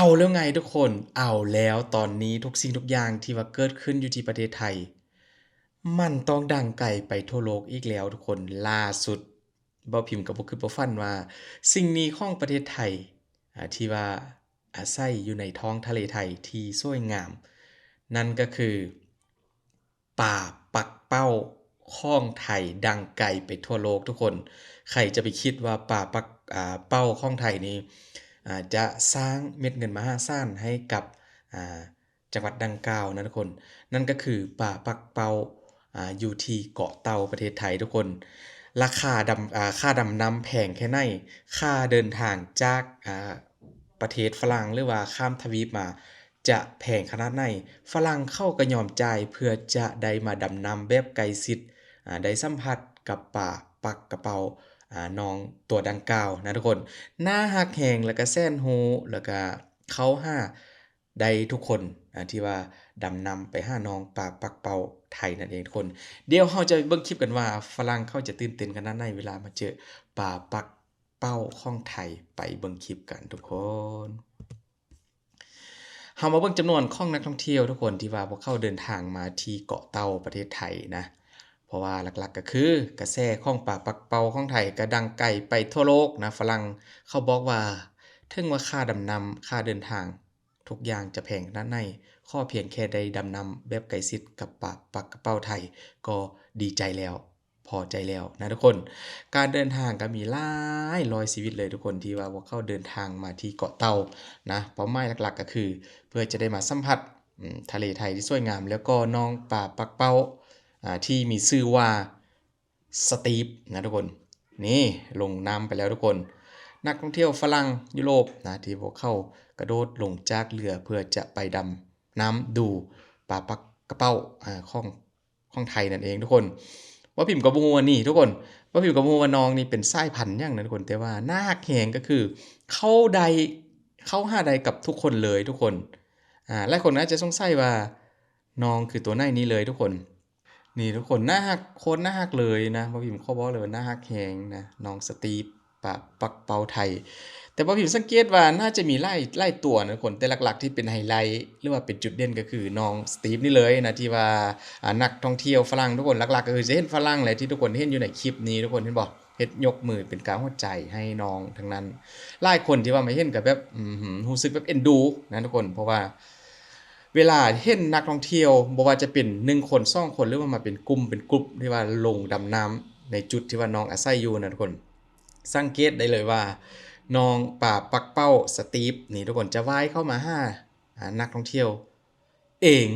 ເອົາແລ້ວໄງທຸກຄົນ, ເອົາແລ້ວ, ຕອນນີ້ທຸກສິ່ງທຸກຢ່າງທີ່ວ່າເກີດຂຶ້ນຢູ່ທີ່ປະເທດໄທ ມັນຕ້ອງດັງໄກໄປທົ່ວໂລກອີກແລ້ວທຸກຄົນ. ລ່າສຸດເບົາພິມກໍບໍ່ຄິດບໍ່ຝັນວ່າ ສິ່ງນີ້ຂອງປະເທດໄທ ອາ ທີ່ວ່າອາໄສຢູ່ໃນທ້ອງທະເລໄທທີ່ສວຍງາມ ນັ້ນກໍຄື ປາປັກເປົ້າຂອງໄທດັງໄກໄປທົ່ວໂລກທຸກຄົນ. ໃຜຈະໄປຄິດວ່າປາປັກ ອາ ເປົ້າຂອງໄທນີ້ ອາ ຈະສ້າງເມັດເງິນມະຫາສານໃຫ້ກັບ ອາ ຈັງຫວັດດັ່ງກ່າວນະທຸກຄົນ. ນັ້ນກໍຄືປາປັກເປົ້າ ອາ ຢູ່ທີ່ເກາະເຕົ່າປະເທດໄທທຸກຄົນ. ລາຄາດຳ ອາ ຄ່າດຳນ້ຳແພງແຄ່ໃດ? ຄ່າເດີນທາງຈາກ ອາ ປະເທດຝຣັ່ງ ຫຼືວ່າຂ້າມທະວີບມາ ຈະແພງຂະໜາດໃດ, ຝຣັ່ງເຂົາກໍຍອມຈ່າຍເພື່ອຈະໄດ້ມາດຳນ້ຳແບບໃກ້ຊິດ, ອາ ໄດ້ສຳຜັດກັບປາປັກກະເປົ້າ, ອາ ນ້ອງຕົວດັ່ງກ່າວນະທຸກຄົນ. ໜ້າຮັກແຮງ ແລ້ວກະແສນຮູ້ ແລ້ວກະເຂົ້າຫາໄດ້ທຸກຄົນ, ອາ ທີ່ວ່າດຳນ້ຳໄປຫານ້ອງປາປັກເປົ້າໄທນັ້ນເອງທຸກຄົນ. ດຽວເຮົາຈະໄປເບິ່ງຄລິບກັນວ່າ ຝຣັ່ງເຂົາຈະຕື່ນເຕັ້ນຂະໜາດໃດເວລາມາເຈີປາປັກເປົ້າຂອງໄທ. ໄປເບິ່ງຄລິບກັນທຸກຄົນ. ເຮົາມາເບິ່ງຈຳນວນຂອງນັກທ່ອງທ່ຽວທຸກຄົນ ທີ່ວ່າພວກເຂົາເດີນທາງມາທີ່ເກາະເຕົ່າປະເທດໄທນະ. ເພາະວ່າຫຼັກໆກໍຄືກະແສຂອງປາປັກເປົ້າຂອງໄທກໍດັງໄກໄປທົ່ວໂລກນະ. ຝຣັ່ງເຂົາບອກວ່າ ເຖິງວ່າຄ່າດຳນ້ຳ, ຄ່າເດີນທາງ, ທຸກຢ່າງຈະແພງຂະໜາດໃດ, ຂໍພຽງແຄ່ໄດ້ດຳນ້ຳແບບໃກ້ຊິດກັບປາປັກກະເປົ້າໄທ ກໍດີໃຈແລ້ວ. ພໍໃຈແລ້ວນະທຸກຄົນ. ການເດີນທາງກໍມີຫຼາຍຮ້ອຍຊີວິດເລີຍທຸກຄົນ ທີ່ວ່າພວກເຂົາເດີນທາງມາທີ່ເກາະເຕົ່ານະ. ເປົ້າໝາຍຫຼັກໆກໍຄືເພື່ອຈະໄດ້ມາສຳຜັດ ອາ ທະເລໄທທີ່ສວຍງາມ ແລ້ວກໍນ້ອງປາປັກເປົ້າ ອາ ທີ່ມີຊື່ວ່າ Steve ນະທຸກຄົນ. ນີ້ລົງນ້ຳໄປແລ້ວທຸກຄົນ. ນັກທ່ອງທ່ຽວຝຣັ່ງ, ຢູໂຣບນະ ທີ່ພວກເຂົາກະໂດດລົງຈາກເຮືອເພື່ອຈະໄປດຳນ້ຳດູປາປັກກະເປົ້າ ອາ ຂອງ ຂອງໄທນັ້ນເອງທຸກຄົນ. ເບົາພິມກໍບໍ່ຮູ້ວ່ານີ້ທຸກຄົນ, ເບົາພິມກໍບໍ່ຮູ້ວ່ານ້ອງນີ້ເປັນສາຍພັນຫຍັງນະທຸກຄົນ, ແຕ່ວ່າໜ້າຮັກແຮງກໍຄືເຂົ້າໄດ້ ເຂົ້າຫາໄດ້ກັບທຸກຄົນເລີຍທຸກຄົນ. ອາ ຫຼາຍຄົນອາດຈະສົງໄສວ່ານ້ອງຄືຕົວໃນນີ້ເລີຍທຸກຄົນ. ນີ້ທຸກຄົນ, ໜ້າຮັກ, ໂຄດໜ້າຮັກເລີຍນະ. ເບົາພິມຂໍບອກເລີຍວ່າໜ້າຮັກແຮງນະ, ນ້ອງ Steve ປາປັກເປົ້າໄທ. ແຕ່ວ່າພິມສັງເກດວ່າໜ້າຈະມີຫຼາຍ, ຫຼາຍຕົວນະທຸກຄົນ, ແຕ່ຫຼັກໆທີ່ເປັນໄຮໄລ ຫຼືວ່າເປັນຈຸດເດັ່ນກໍຄືນ້ອງ Steve ນີ້ເລີຍນະ ທີ່ວ່າ ອາ ນັກທ່ອງທ່ຽວຝຣັ່ງທຸກຄົນ. ຫຼັກໆກໍຄືຈະເຫັນຝຣັ່ງແຫຼະ ທີ່ທຸກຄົນເຫັນຢູ່ໃນຄລິບນີ້ ທຸກຄົນເຫັນບໍ່? ເຮັດຍົກມືເປັນກາວຫົວໃຈໃຫ້ນ້ອງທັງນັ້ນ. ຫຼາຍຄົນທີ່ວ່າມາເຫັນກໍແບບ ອື ຮູ້ສຶກແບບເອັນດູນະທຸກຄົນ, ເພາະວ່າ ເວລາເຫັນນັກທ່ອງທ່ຽວ ບໍ່ວ່າຈະເປັນໜຶ່ງຄົນ ສອງຄົນ ຫຼືວ່າມາເປັນກຸ່ມເປັນກຸ່ມ ທີ່ວ່າລົງດຳນ້ຳໃນຈຸດທີ່ວ່ານ້ອງອາໄສຢູ່ນະທຸກຄົນ, ສັງເກດໄດ້ເລີຍວ່ານ້ອງປາປັກເປົ້າ Steve ນີ້ທຸກຄົນ ຈະວ່າຍເຂົ້າມາຫາ ອາ ນັກທ່ອງທ່ຽວເອງ,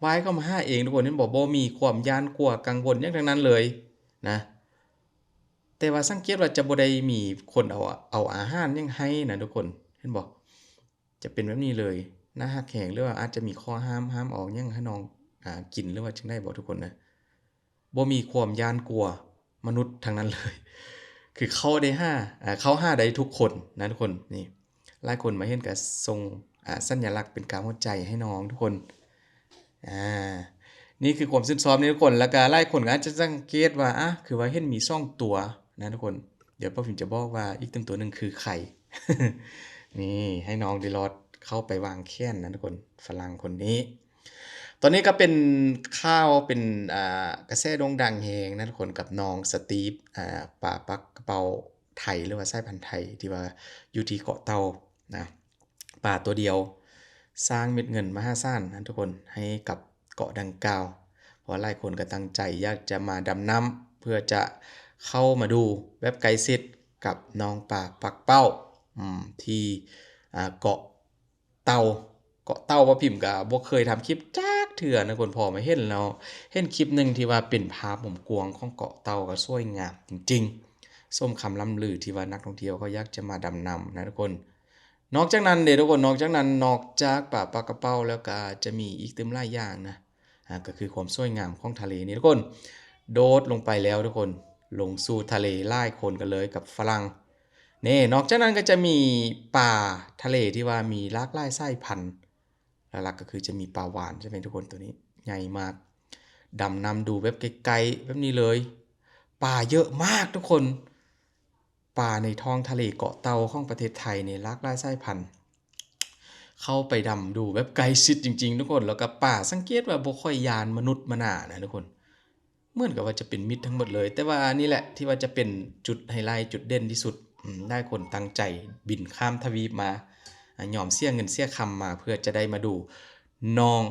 ວ່າຍເຂົ້າມາຫາເອງທຸກຄົນ. ເຫັນບໍ່? ບໍ່ມີຄວາມຢ້ານກົວກັງວົນຫຍັງທັງນັ້ນເລີຍນະ. ແຕ່ວ່າສັງເກດວ່າຈະບໍ່ໄດ້ມີຄົນເອົາ, ເອົາອາຫານຫຍັງໃຫ້ນະທຸກຄົນ, ເຫັນບໍ່? ຈະເປັນແບບນີ້ເລີຍ, ໜ້າຮັກແຮງ. ຫຼືວ່າອາດຈະມີຂໍ້ຫ້າມ, ຫ້າມເອົາຫຍັງໃຫ້ນ້ອງ ອາ ກິນ ຫຼືວ່າຈັ່ງໃດບໍ່ທຸກຄົນນະ? ບໍ່ມີຄວາມຢ້ານກົວມະນຸດທັງນັ້ນເລີຍ, ຄືເຂົ້າໄດ້ຫາ, ອາ ເຂົ້າຫາໄດ້ທຸກຄົນນະທຸກຄົນ. ນີ້ ຫຼາຍຄົນມາເຫັນກໍສົ່ງ ອາ ສັນຍາລັກເປັນກາວຫົວໃຈໃຫ້ນ້ອງທຸກຄົນ. ອາ ນີ້ຄືຄວາມຊື່ນຊອບນີ້ທຸກຄົນ. ແລ້ວກໍຫຼາຍຄົນກໍອາດຈະສັງເກດວ່າ ອາ ຄືວ່າເຫັນມີສອງຕົວນະທຸກຄົນ. ດຽວປ້າພິມຈະບອກວ່າອີກຕົວໜຶ່ງຄືໃຜ. ນີ້ ໃຫ້ນ້ອງໄດ້ລອດເຂົ້າໄປວາງແຂນນະທຸກຄົນ, ຝຣັ່ງຄົນນີ້. ຕອນນີ້ກໍເປັນຂ່າວ ເປັນ ອາ ກະແສໂດ່ງດັງແຮງນະທຸກຄົນ ກັບນ້ອງ Steve ອາ ປາປັກກະເປົ້າໄທ ຫຼືວ່າສາຍພັນໄທ ທີ່ວ່າຢູ່ທີ່ເກາະເຕົ່ານະ. ປາຕົວດຽວສ້າງເມັດເງິນມະຫາສານນະທຸກຄົນ ໃຫ້ກັບເກາະດັ່ງກ່າວ, ເພາະວ່າຫຼາຍຄົນກໍຕັ້ງໃຈຢາກຈະມາດຳນ້ຳ ເພື່ອຈະເຂົ້າມາດູແບບໃກ້ຊິດກັບນ້ອງປາປັກເປົ້າ ອາ ທີ່ ອາ ເກາະເຕົ່າ. ເກາະເຕົ່າ ປ້າພິມກໍບໍ່ເຄີຍທຳຄລິບຈັກເທື່ອນະທຸກຄົນ, ພໍມາເຫັນແລ້ວ ເຫັນຄລິບໜຶ່ງທີ່ວ່າເປັນພາບມຸມກວ້າງຂອງເກາະເຕົ່າ ກໍສວຍງາມຈິງໆ, ສົມຄຳລ່ຳລືທີ່ວ່ານັກທ່ອງທ່ຽວເຂົາຢາກຈະມາດຳນ້ຳນະທຸກຄົນ. ນອກຈາກນັ້ນເດ້ທຸກຄົນ, ນອກຈາກນັ້ນ ນອກຈາກປາປັກກະເປົ້າແລ້ວ ກໍຈະມີອີກຕື່ມຫຼາຍຢ່າງນະ, ອາ ກໍຄືຄວາມສວຍງາມຂອງທະເລນີ້ທຸກຄົນ. ໂດດລົງໄປແລ້ວທຸກຄົນ, ລົງສູ່ທະເລ ຫຼາຍຄົນກັນເລີຍກັບຝຣັ່ງ. ນີ້ ນອກຈາກນັ້ນກໍຈະມີປາທະເລທີ່ວ່າມີຫຼາກຫຼາຍສາຍພັນ, ຫຼັກໆກໍຄືຈະມີປາຫວານ ໃຊ່ໄໝທຸກຄົນ? ຕົວນີ້ໃຫຍ່ມາກ, ດຳນ້ຳດູແບບໃກ້ໆແບບນີ້ເລີຍ. ປາເຍອະມາກທຸກຄົນ. ປາໃນທ້ອງທະເລເກາະເຕົ່າຂອງປະເທດໄທນີ້ຫຼາກຫຼາຍສາຍພັນ. ເຂົ້າໄປດຳດູແບບໃກ້ຊິດຈິງໆ ທຸກຄົນ. ແລ້ວກໍປາສັງເກດວ່າບໍ່ຄ່ອຍຢ້ານມະນຸດມະນານະ ທຸກຄົນ. ເໝືອນກັບວ່າຈະເປັນມິດທັງໝົດເລີຍ. ແຕ່ວ່ານີ້ແຫຼະທີ່ວ່າຈະເປັນຈຸດໄຮໄລ ຈຸດເດັ່ນທີ່ສຸດ. ອືມ ຫຼາຍຄົນຕັ້ງໃຈບິນຂ້າມທະວີບມາ ອາ ຍອມເສຍເງິນເສຍຄຳມາ ເພື່ອຈະໄດ້ມາດູນ້ອງ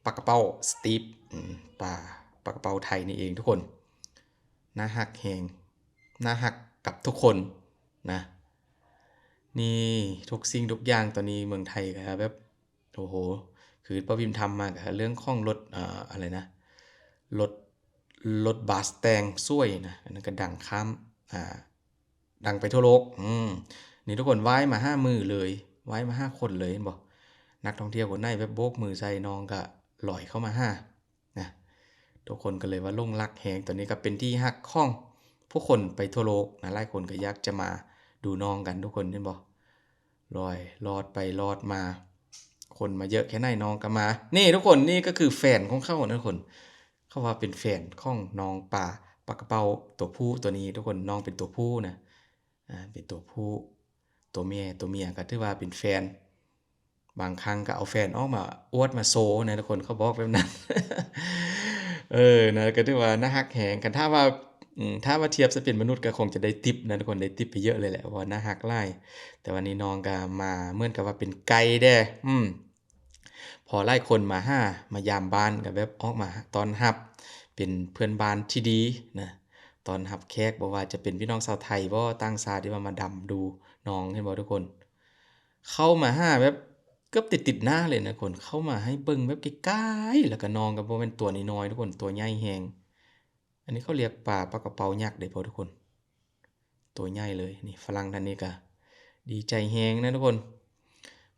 ປາກະເປົ້າ ສະຕີບ ອືມ ປາ ປາກະເປົ້າໄທນີ້ເອງ ທຸກຄົນ. ໜ້າຮັກແຮງ ໜ້າຮັກກັບທຸກຄົນນະ. ນີ້ ທຸກສິ່ງທຸກຢ່າງຕອນນີ້ເມືອງໄທກໍແບບ ໂອ້ໂຫ ຄືປ້າພິມທຳມາກໍເລື່ອງຂອງລົດ ເອີ ອະໄລນະ ລົດ ລົດບັສແຕ່ງສວຍນະ. ອັນນັ້ນກໍດັງຂ້າມ ອາ ດັງໄປທົ່ວໂລກ. ອືມ ນີ້ທຸກຄົນ ຫວ້າຍມາຫາໝູ່ເລີຍ ຫວ້າຍມາຫາຄົນເລີຍ ເຫັນບໍ່? ນັກທ່ອງທ່ຽວຄົນໃດແບບໂບກມືໃສ່ ນ້ອງກໍລອຍເຂົ້າມາຫານະ. ທຸກຄົນກໍເລີຍວ່າຫຼົງລັກແຮງ. ຕອນນີ້ກໍເປັນທີ່ຮັກຂອງຜູ້ຄົນໄປທົ່ວໂລກນະ. ຫຼາຍຄົນກໍຢາກຈະມາດູນ້ອງກັນ ທຸກຄົນ ເຫັນບໍ່? ລອຍລອດໄປລອດມາ ຄົນມາເຍາະແຄ່ໃດນ້ອງກໍມາ. ນີ້ທຸກຄົນ ນີ້ກໍຄືແຟນຂອງເຂົານະ ທຸກຄົນ. ເຂົາວ່າເປັນແຟນຂອງນ້ອງປາ ປາກະເປົ້າຕົວຜູ້ຕົວນີ້ ທຸກຄົນ. ນ້ອງເປັນຕົວຜູ້ນະ ອາ ເປັນຕົວຜູ້ ຕົວເມຍ ຕົວເມຍກໍຖືວ່າເປັນແຟນ. ບາງຄັ້ງກໍເອົາແຟນອອກມາອວດມາໂຊນະ ທຸກຄົນ ເຂົາບອກແບບນັ້ນ. ເອີ ນະ ກໍຖືວ່າໜ້າຮັກແຮງ. ຄັນຖ້າວ່າ ອືມ ຖ້າວ່າທຽບໃສ່ເປັນມະນຸດກໍຄົງຈະໄດ້ຕິບນະ ທຸກຄົນ ໄດ້ຕິບໄປເຍອະເລີຍແຫຼະ ເພາະວ່າໜ້າຮັກຫຼາຍ. ແຕ່ວ່ານີ້ນ້ອງກໍມາເໝືອນກັບວ່າເປັນໄກແດ່ ອືມ ເພາະຫຼາຍຄົນມາຫາ ມາຢາມບ້ານ ກໍແບບອອກມາຕ້ອນຮັບ ເປັນເພື່ອນບ້ານທີ່ດີນະ ຕ້ອນຮັບແຂກ. ບໍ່ວ່າຈະເປັນພີ່ນ້ອງຊາວໄທບໍ ຕ່າງຊາດ ທີ່ວ່າມາດຳດູນ້ອງ ເຫັນບໍ່ ທຸກຄົນ? ເຂົ້າມາຫາແບບເກືອບຕິດໆໜ້າເລີຍນະ ຄົນ ເຂົ້າມາໃຫ້ເບິ່ງແບບໃກ້ໆ. ແລ້ວກໍນ້ອງກໍບໍ່ແມ່ນຕົວນ້ອຍໆ ທຸກຄົນ ຕົວໃຫຍ່ແຮງ. ອັນນີ້ເຂົາລຽກປາ ປາກະເປົ້າຍັກເດ້ ພໍ່ ທຸກຄົນ ຕົວໃຫຍ່ເລີຍ. ນີ້ຝຣັ່ງທ່ານນີ້ກໍດີໃຈແຮງນະ ທຸກຄົນ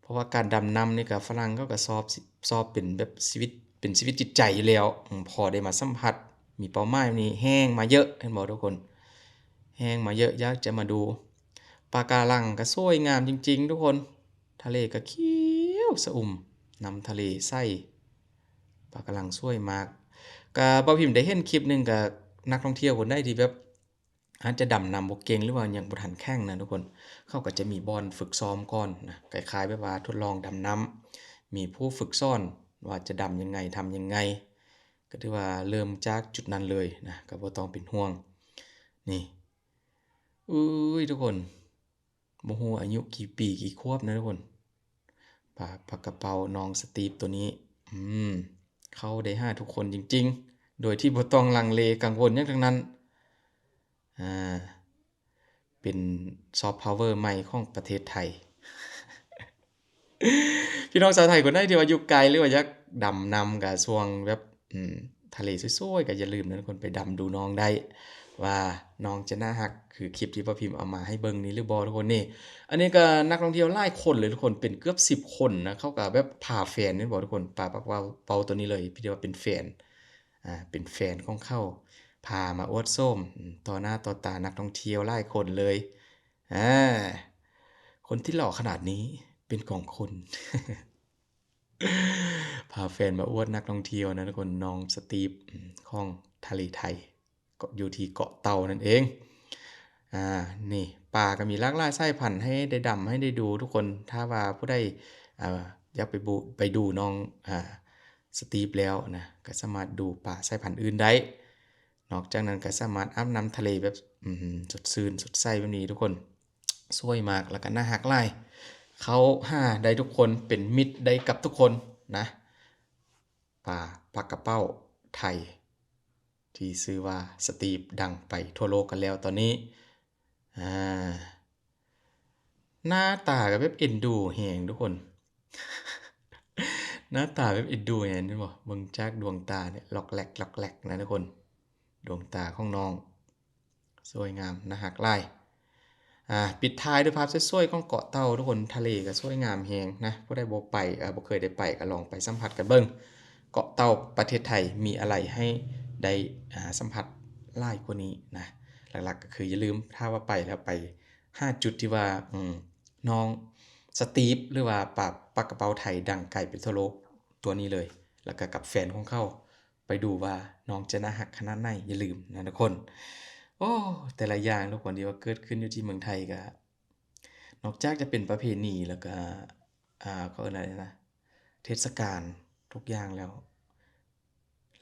ເພາະວ່າການດຳນ້ຳນີ້ກໍຝຣັ່ງເຂົາກໍຊອບ ຊອບເປັນແບບຊີວິດ ເປັນຊີວິດຈິດໃຈຢູ່ແລ້ວ. ອືມ ພໍໄດ້ມາສຳຜັດ ມີເປົ້າໝາຍນີ້ແຮ່ງມາເຍອະ ເຫັນບໍ່ ທຸກຄົນ? ແຮ່ງມາເຍອະ ຢາກຈະມາດູ. ປາກາລັງກໍສວຍງາມຈິງໆ ທຸກຄົນ ທະເລກໍຂຽວສະອຸ່ມ ນ້ຳທະເລໃສ ປາກາລັງສວຍມາກ. ກະບ່າວພິມໄດ້ເຫັນຄລິບໜຶ່ງ ກະນັກທ່ອງທ່ຽວຄົນໃດທີ່ແບບອາດຈະດຳນ້ຳບໍ່ເກັ່ງ ຫຼືວ່າຍັງບໍ່ທັນແຂງນະ ທຸກຄົນ ເຂົາກໍຈະມີບ່ອນຝຶກຊ້ອມກ່ອນນະ ຄ້າຍໆແບບວ່າທົດລອງດຳນ້ຳ ມີຜູ້ຝຶກສອນວ່າຈະດຳຍັງໄງ ທຳຍັງໄງ ກໍຖືວ່າເລີ່ມຈາກຈຸດນັ້ນເລີຍນະ ກໍບໍ່ຕ້ອງເປັນຫ່ວງ. ນີ້ ເອີຍ ທຸກຄົນ ບໍ່ຮູ້ອາຍຸກີ່ປີ ກີ່ຂວບນະ ທຸກຄົນ. ປາ ປາກະເປົານ້ອງສະຕີບໂຕນີ້ ອືມ ເຂົ້າໄດ້ຫາທຸກຄົນຈິງໆ ໂດຍທີ່ບໍ່ຕ້ອງລັງເລກັງວົນຫຍັງທັງນັ້ນ. ອາ ເປັນຊອບພາວເວີໃໝ່ຂອງປະເທດໄທ. ພີ່ນ້ອງຊາວໄທຄົນໃດທີ່ວ່າຢູ່ໄກ ຫຼືວ່າຢາກດຳນ້ຳ ກະຊ່ວງແບບ ອືມ ທະເລສວຍໆ ກໍຢ່າລືມນະ ທຸກຄົນ ໄປດຳດູນ້ອງໄດ້ ວ່ານ້ອງຈະໜ້າຮັກຄືຄລິບທີ່ປ້າພິມເອົາມາໃຫ້ເບິ່ງນີ້ຫຼືບໍ່ ທຸກຄົນ. ນີ້ ອັນນີ້ກໍນັກທ່ອງທ່ຽວຫຼາຍຄົນເລີຍ ທຸກຄົນ ເປັນເກືອບສິບຄົນນະ ເຂົາກໍແບບພາແຟນແມ່ນບໍ່ ທຸກຄົນ. ປາປາກເປົ້າ ເປົ້າໂຕນີ້ເລີຍ ທີ່ວ່າເປັນແຟນ ອ່າ ເປັນແຟນຂອງເຂົາ ພາມາອວດໂສມ ອືມ ຕໍ່ໜ້າຕໍ່ຕານັກທ່ອງທ່ຽວຫຼາຍຄົນເລີຍ. ອາ ຄົນທີ່ຫຼໍ່ຂະໜາດນີ້ເປັນຂອງຄຸນ. ພາແຟນມາອວດນັກທ່ອງທ່ຽວນະ ທຸກຄົນ ນ້ອງສະຕີບ ອືມ ຂອງທະເລໄທ ເກາະ ຢູ່ທີ່ເກາະເຕົ່ານັ້ນເອງ. ອາ ນີ້ ປາກໍມີຫຼາກຫຼາຍສາຍພັນໃຫ້ໄດ້ດຳ ໃຫ້ໄດ້ດູ ທຸກຄົນ. ຖ້າວ່າຜູ້ໃດ ອາ ຢາກໄປບູ ໄປດູນ້ອງ ອາ ສະຕີບແລ້ວນະ ກໍສາມາດດູປາສາຍພັນອື່ນໄດ້. ນອກຈາກນັ້ນກໍສາມາດອາບນ້ຳທະເລແບບ ອືມ ສົດຊື່ນສົດໃສແບບນີ້ ທຸກຄົນ ສວຍມາກ ແລ້ວກໍໜ້າຮັກຫຼາຍ ເຂົ້າຫາໄດ້ທຸກຄົນ ເປັນມິດໄດ້ກັບທຸກຄົນນະ. ປາ ປາກະເປົາໄທ ທີ່ຊື່ວ່າສະຕີບ ດັງໄປທົ່ວໂລກກັນແລ້ວຕອນນີ້. ອາ ໜ້າຕາກໍແບບເອັນດູແຮງ ທຸກຄົນ ໜ້າຕາແບບເອັນດູແຮງ ເຫັນບໍ່? ເບິ່ງຈາກດວງຕານີ້ ລັອກແລັກ ລັອກແລັກນະ ທຸກຄົນ. ດວງຕາຂອງນ້ອງສວຍງາມ ໜ້າຮັກຫຼາຍ. ອາ ປິດທ້າຍດ້ວຍພາບສວຍໆຂອງເກາະເຕົ່າ ທຸກຄົນ. ທະເລກໍສວຍງາມແຮງນະ ຜູ້ໃດບໍ່ໄປ ເອີ ບໍ່ເຄີຍໄດ້ໄປ ກໍລອງໄປສຳຜັດກັນເບິ່ງ. ເກາະເຕົ່າປະເທດໄທມີອະໄລໃຫ້ໄດ້ ອາ ສຳຜັດຫຼາຍກວ່ານີ້ນະ. ຫຼັກໆກໍຄືຢ່າລືມ ຖ້າວ່າໄປແລ້ວ ໄປຫາຈຸດທີ່ວ່າ ອືມ ນ້ອງສະຕີບ ຫຼືວ່າປາ ປາກະເປົາໄທ ດັງໄກໄປທົ່ວໂລກຕົວນີ້ເລີຍ ແລ້ວກໍກັບແຟນຂອງເຂົາ ໄປດູວ່ານ້ອງຈະໜ້າຮັກຂະໜາດໃດ ຢ່າລືມນະ ທຸກຄົນ. ໂອ້ ແຕ່ລະຢ່າງ ທຸກຄົນ ທີ່ວ່າເກີດຂຶ້ນຢູ່ທີ່ເມືອງໄທ ກໍນອກຈາກຈະເປັນປະເພນີ ແລ້ວກໍ ອ່າ ເຂົາເອີ້ນຫຍັງນະ ເທດສະການທຸກຢ່າງແລ້ວ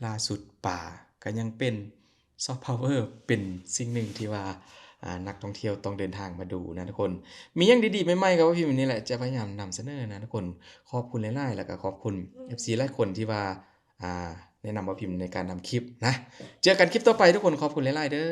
ລ່າສຸດປາກະຍັງເປັນ soft power ເປັນສິ່ງໜຶ່ງທີ່ວ່າ ອ່າ ນັກທ່ອງທ່ຽວຕ້ອງເດີນທາງມາດູນະທຸກຄົນ. ມີຫຍັງດີໆໃໝ່ໆ ກໍວ່າພິມນີ້ແຫຼະ ຈະພະຍາຍາມນຳສະເໜີນະທຸກຄົນ. ຂອບຄຸນຫຼາຍໆ ແລ້ວກໍຂອບຄຸນ ເອັຟຊີ ຫຼາຍຄົນທີ່ວ່າ ອ່າ ແນະນຳວ່າພິມໃນການທຳຄລິບນະ. ເຈີກັນຄລິບຕໍ່ໄປທຸກຄົນ ຂອບຄຸນຫຼາຍໆເດີ້.